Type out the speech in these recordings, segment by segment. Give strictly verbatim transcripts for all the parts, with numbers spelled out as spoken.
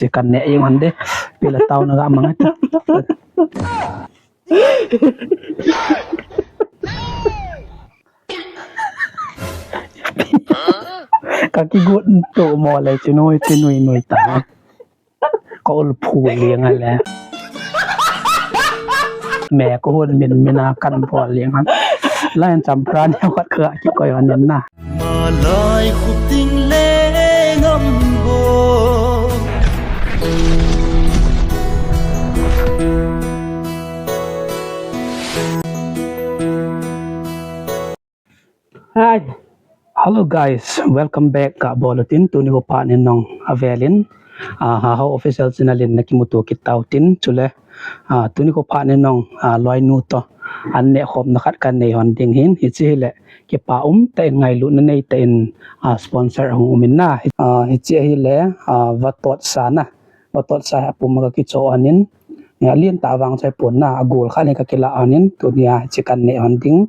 Ti kan ne ing hande. Pila tau na ga mang. Ka kigot to mo le chinui chinui nui ta. Ka ul phu liang a le. Me ko hun min mina kan pho liang a. Lai an champra ni wat ka kikoi hon na. Malai khuting le ngam bo. Hi. Hello guys, welcome back ka bol utin. Tuni ko phat ni nong avelin, ah, Haho Official Channel in na kimuto kit tau tin chule, ah, tuni ko phat ni nong, ah, loinu to an ne khom na khat kan nei hon ding hin, hichi hile kipa um ta in ngailu na nei ta in, ah, sponsor hung um in na, ah, hichi hile, ah, Vatot Sa na. Vatot Sa hi apum ka kicho anin, a lien ta vang chai pon na, a gol kha ni ka kila anin, tunia chi kan ne hon ding,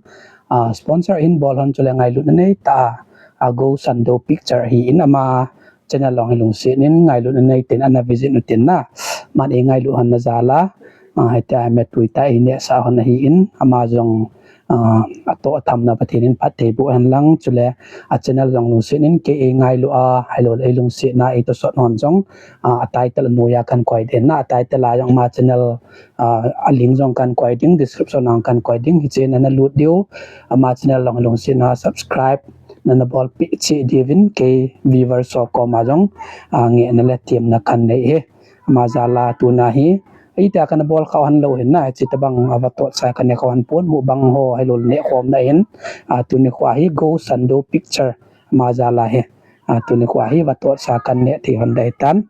ah, sponsor hin bol hon chule ngailut na nei ta, a Go Sando Picture hi in ama channel long hi lungset in ngailut na nei tin ana visit u tin na, man e ngailut hon na jal a, ah, hete a me tui ta e ne sa hon ahi in, ama jong ah, a to a tham na Pathen in phat thei boh hen lang, chule a channel jong lungset in kei ei ngailu a, ahilou le ei lungset na ei to sot hon jong, ah, a title a noi a kan koi den na, a title a jong ama channel, ah, a link jong kan koi ding, description a jong kan koi ding, hiche na na lut diu, ama channel jong lungset na subscribe, na na bol pi chi diuvin kei viewer so koma jong, ah, nge na le themna kan nei e. Ama jal a tuna hi, ita kana bol kha hon lou hin na, hichi tabang a Vatot Sa kan ne kha hon pon, mukbang ho ahilou le ne khom na hin, ah, tuni kho hi Go Sando Picture ama jal a hi, ah, tuni kho hi Vatot Sa kan ne thei hon dai tan.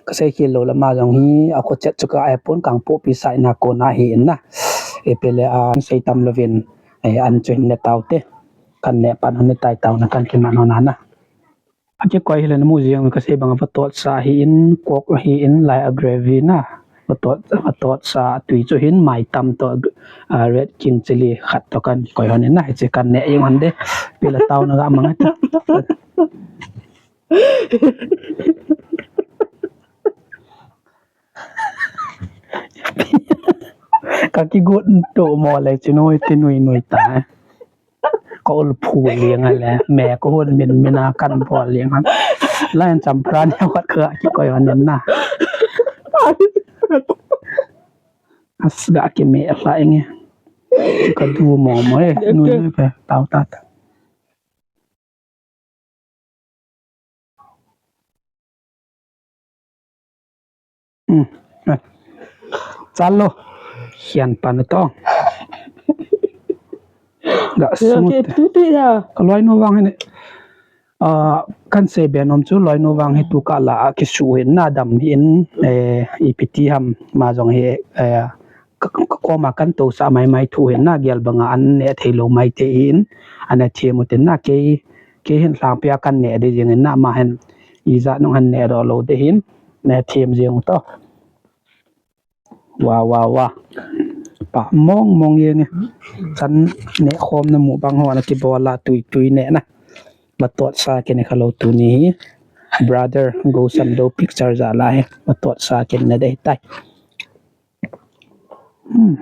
Ka sei khel lou le ama jong hi, a kho chet chu ka ai pon Kangpokpi side na kona hi in na. E pele a sei tam louvin, e an chu hin ne tau te. Kan ne pan hon ne tai tau na kan kiman hon na. A kikoi hi le na mu jeng ka sei bang a Vatot Sa hi in, kok hi in, lai a gravy na. Vatot, Vatot Sa tui chu hin mai tam to, ah, red king chili khat to kan koi hon in na, hichi kan ne ing hon de. Pila tau na ga mang. Ka kigot to mo le chinui chinui nui ta. Ka ul phu liang a le, me ko hun min mina kan pho liang a. Lai an champra ni wat ka kikoi hon na. As ga ki me la ing e. Ka du mo mo e, nu nu pe, tau ta ta. Hmm. Eh. Chalo. Hian pan to. Ga smooth. Ka loi nu vang hin. Ah, kan sei be nom chu loi nu vang hi tu ka la a kisu hin na dam hin, eh, ipi ti ham ma jong hi, eh, ka, ka, koma kan to sa mai mai thu hin na gel banga an ne thei lou mai te hin, an ne thim u tin na kei, kei hin lhang pia kan ne de jing hin na ma hin ijat nung han ne do lou de hin, ne thim jing u to. Wa, wa, wa. Pa mong mong ye nge. Chan ne khom na mukbang ho na kibol a tui tui ne na. Vatot Sa kine kha lou tuni hi. Brother Go Sando Picture jal a hi. Vatot Sa kine dei tai. Hmm.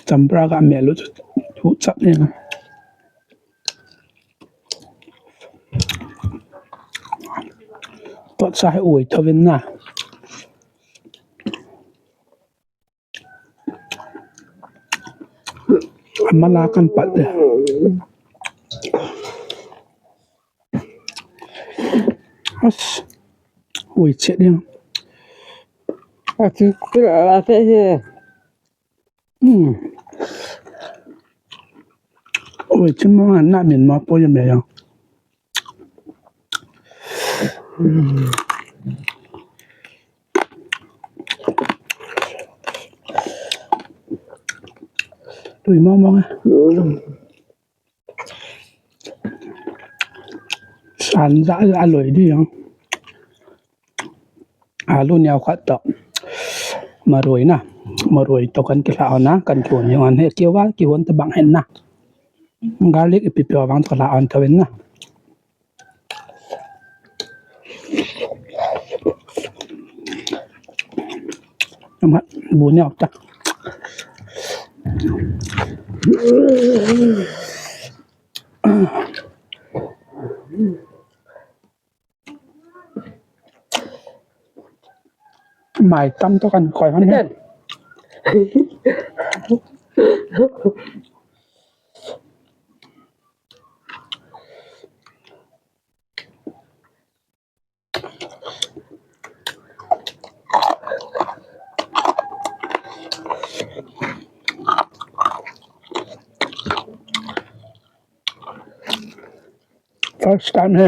Champra ka me lu chu, chu chap ne. Vatot Sa hi ui tho vin na. Mala kan pat de. As. Ui che ding. A chu chu la te he. Hmm. Ui, chim mo na min ma po ya me ya. Hmm. Tui mo mo. San ja ja loi di yang. Alu niau khat to. Maroi na. Maroi to kan kila na, kan kihon yang an he kiwa kihon ta bang hen na. Garlic ipi pi bang to la an to na. Ama bu niau ta. Mai tam to kan koi hon he. First time he.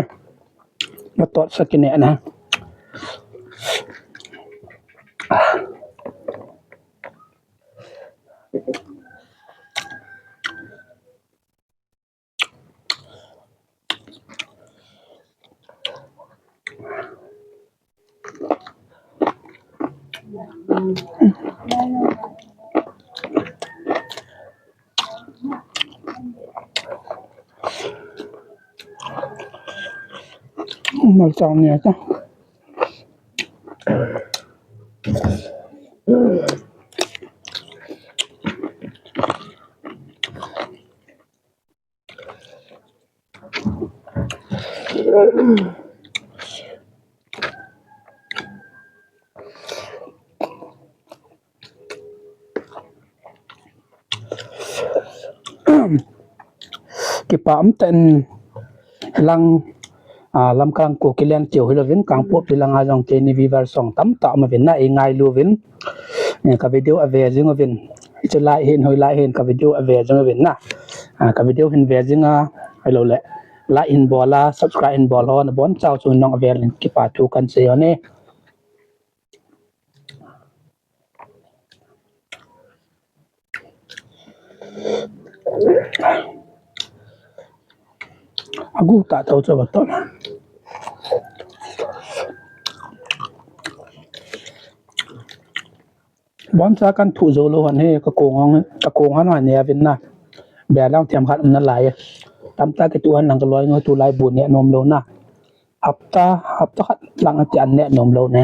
Natot sa kine na. Malchang nia ta. Kipa um ten lang, ah, Lamka lang ko kilian keu hilouvin, Kangpokpi langa jong keini viewers jong tamtah um uvin na, eingailu uvin. Eh, ka video ave jing uvin. Hiche lai hin, hoi lai hin, ka video ave jing uvin na. Ah, ka video hin ve jing a, hilou le. Like hin bol a, subscribe hin bol ho, nabon chauva chu nong ave lin kipa thu kan sei ho ne. Agu ta tau cho ba to. Bon cha kan thu jou lou hon he, ka kong hon, ka kong hon hon ne avin na. Bia lang thiam khat um nalai. Tamtah kituh hon lang ka loinu tulai bu ne nom lou na. Hapta, hapta khat lang ati an ne nom lou ne.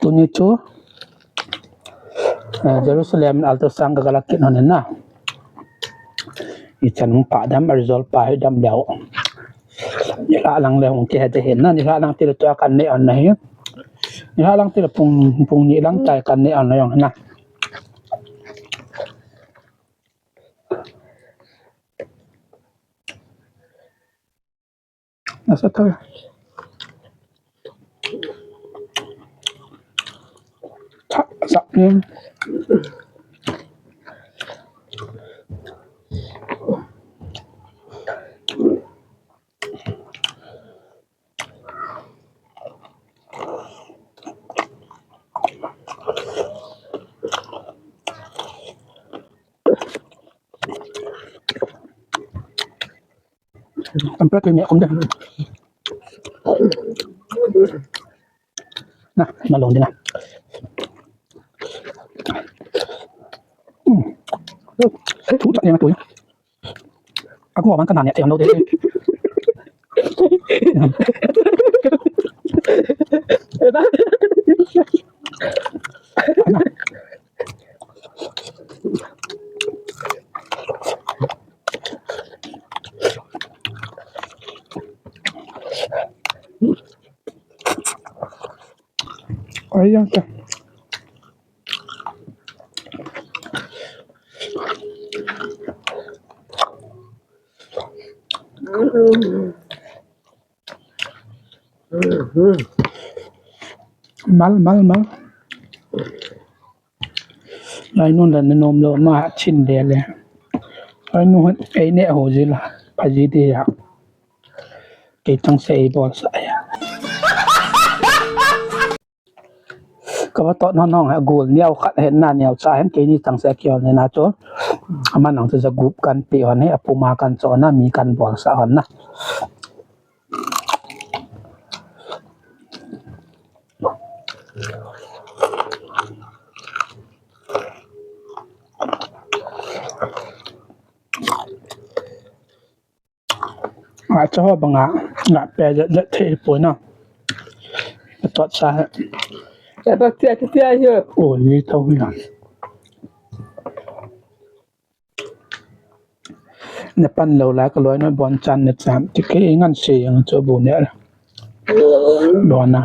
Tuni chu, eh, Jerusalem in altar sang ka galak kit hon na. Ichan hung pa dam, a result pa hi dam leu. Nilhah lang le hung kihe te hin na, nilhah lang tile tua kan ne on na hi. Nilhah lang tile pung, pung ni lang tai kan ne on na jong na. Nasa thoi. Tha, sap ni. Kan pula tu ni akum dah. Nah, malong dia nah. Hmm. Tu tak yang tu ya. Aku orang kan nanya yang lo dia. Oi, yang tu. Mal, mal, mal. Lai nun la na nom lou ma chin de le. Lai nun ei ne ho ji la. Pa ji de ya. Kei tang se ei bol sa ya. Ka va tot non hong ha gul niau khat hen na niau cha hen keini tang se kiol ne na chu. Aman ang chu ja gup kan pe hon he apuma kan cho na mi kan bol sa hon na. Acha ho banga nga pe ja ja thei poi na. Tot sa he. Tia, tia, tia, tia, tia. Oh, ni tau ni. Na pan lou la ka loi noi bon chan na chan. Ti ke ngan se yang chu bu ne. Bon na.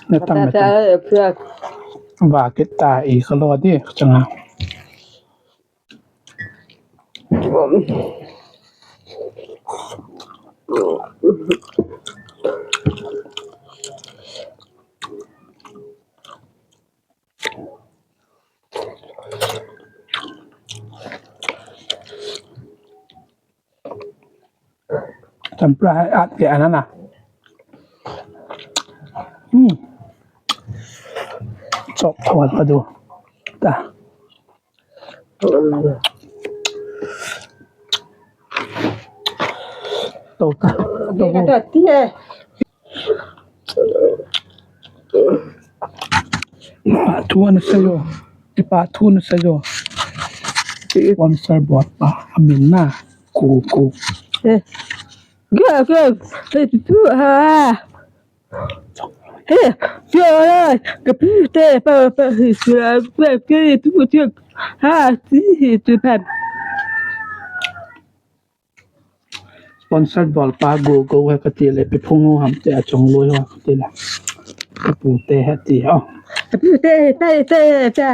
Na tam na tam. Va kita i ka lo di changa. Tempura at ke anana. Hmm. Chop thon pa du. Ta. Tau ta. Tau. Kata ti eh. Ipa thu na sayo. Ipa thu na sayo. Sponsor bol pa. Amin na. Ku, ku. Eh. Go, go. Hey, tu, tu, ha. Hey, tu, ha. Kapi, te, pa, pa, hi, tu, ha. Kapi, tu, tu. Ha, ti, hi, tu, pa. Sponsored bol pa go go ha kati le, pe phung ho ham te a chong loi ho kati le. Ka pu te ha ti ho. Ka pu te, te, te, te.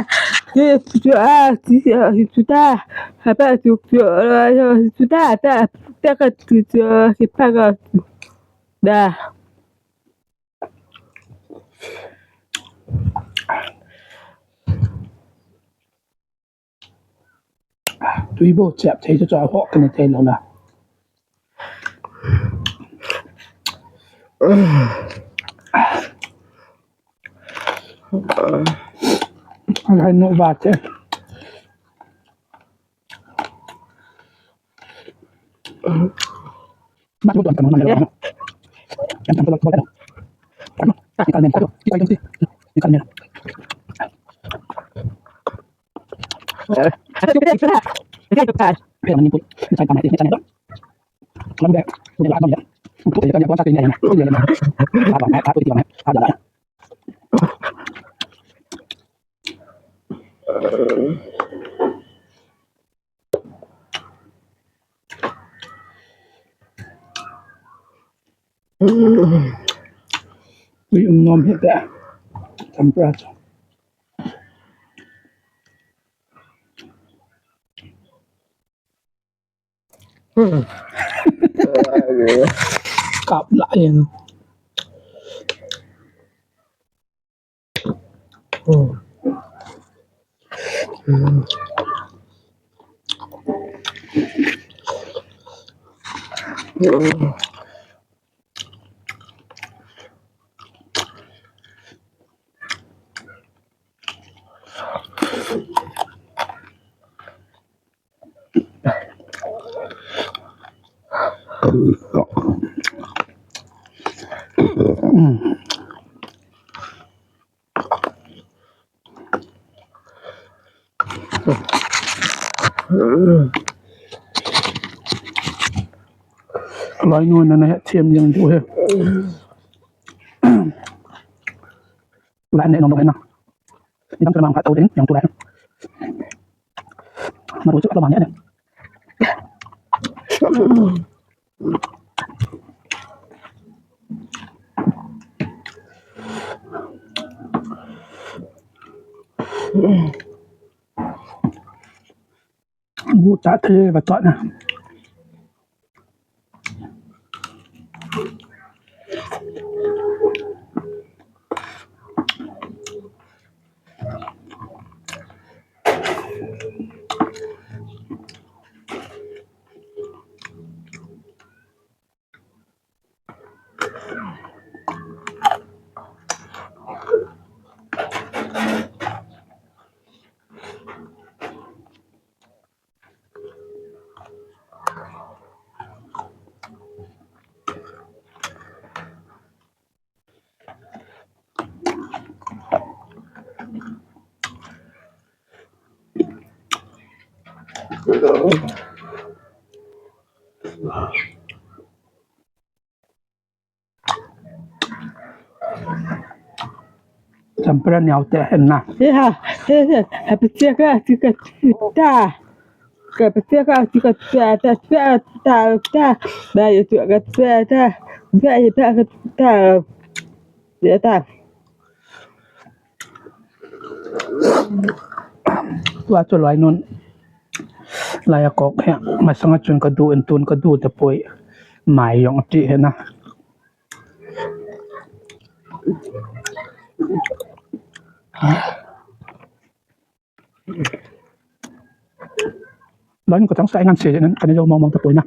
Ke pu a ti a hi tu ta. Ha pa tu tu a hi tu ta ta. Ta ka tu tu a hi pa ka tu. Da. Tui bo chep thei chu chu a hoh kani thei lou la. Alai no ba che. Tui um nom hi te. Tempura chu. Kap la eng. Loi nu na na het thiam jeng diu he. Lai ne nong nong na. Ni dam tu na mang khat tau ding, yang tu lai. Maru chu ka lo mang ne. Gu ta the va to na. Champra niau te hen na. He ha, he he, ha pachia ka, ti ka ta. Ka pachia ka, ti ka ta, ta, ta, ta, ta. Ba yo tu ka ta, ta. Ba yo ta ka ta. Ya ta. Tua chu loi nun. Lai a kok he, masanga chun ka du in tun ka du te poi. Mai jong ti he na. Loi nun ka chang sa ngan se nan, ka ni jo mong mong te poi na.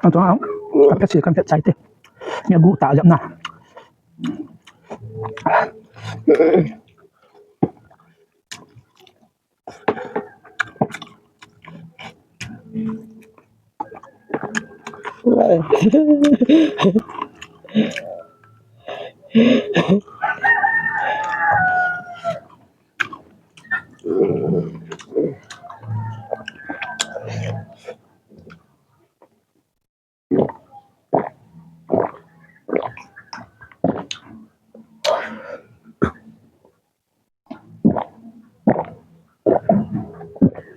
Ang tua, ang, ang pet si kan pet chai te. Ni agu ta jam na.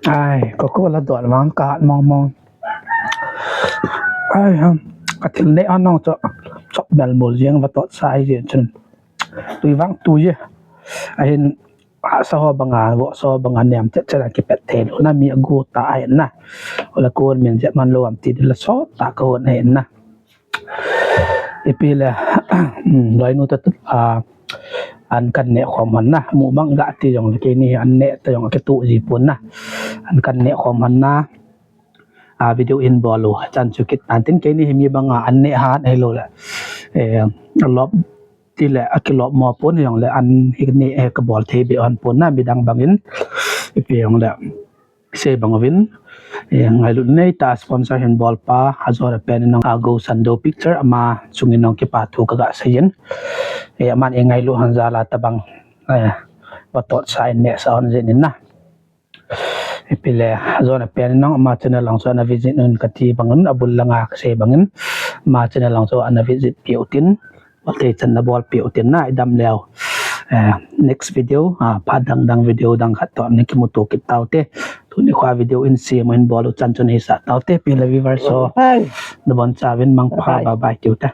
Ai, ko ko la dol mang ka mong mong. Ai ham, ka thil ne anong cho, chop bel bol jeng va tot sai je chun. Tui vang tu je. Ahin, a sa ho banga, vo sa ho banga niam chet chet a kipet thei lo na mi agu ta ai na. Ola ko min je man lo am ti la so ta ko ne na. Ipi le, um, loi nu ta, a, an kan ne khom han na, mu bang ga ti jong le keini an ne ta jong ke tu ji pun na. An kan ne khom han na, a, video in bol u, chan chu kit an tin keini hi mi bang a an ne han he lo le. Eh, a lop ti le a kilop mo pun jong le an hi ne he ka bol thei be han pun na mi dang bang in. Ipi jong le. Sei bang uvin, eh, ngailut nei ta sponsor hin bol pa, ajo le pen nong ago Sando Picture, ama chungin nong kipa thu ka ga sei in. Eh, aman e ngailut han jal a ta bang, eh, va tot sa in ne sa hon jin in na. Ipi le, ajo le pen nong ama channel lang so na visit un ka ti bang un, abul langa ka sei bang in, ama channel lang so ana visit pi u tin. Ate chan na bol pi u tin na i dam leo. Eh, next video, ah, phat dang dang video dang khat to ni kimuto kit tau te. Tuni kho video in sem in bol u chan chun hi sa tau te. Pi le viewers ho. Bye. Na bon cha vin mang pha. Bye. Bye bye tiu te.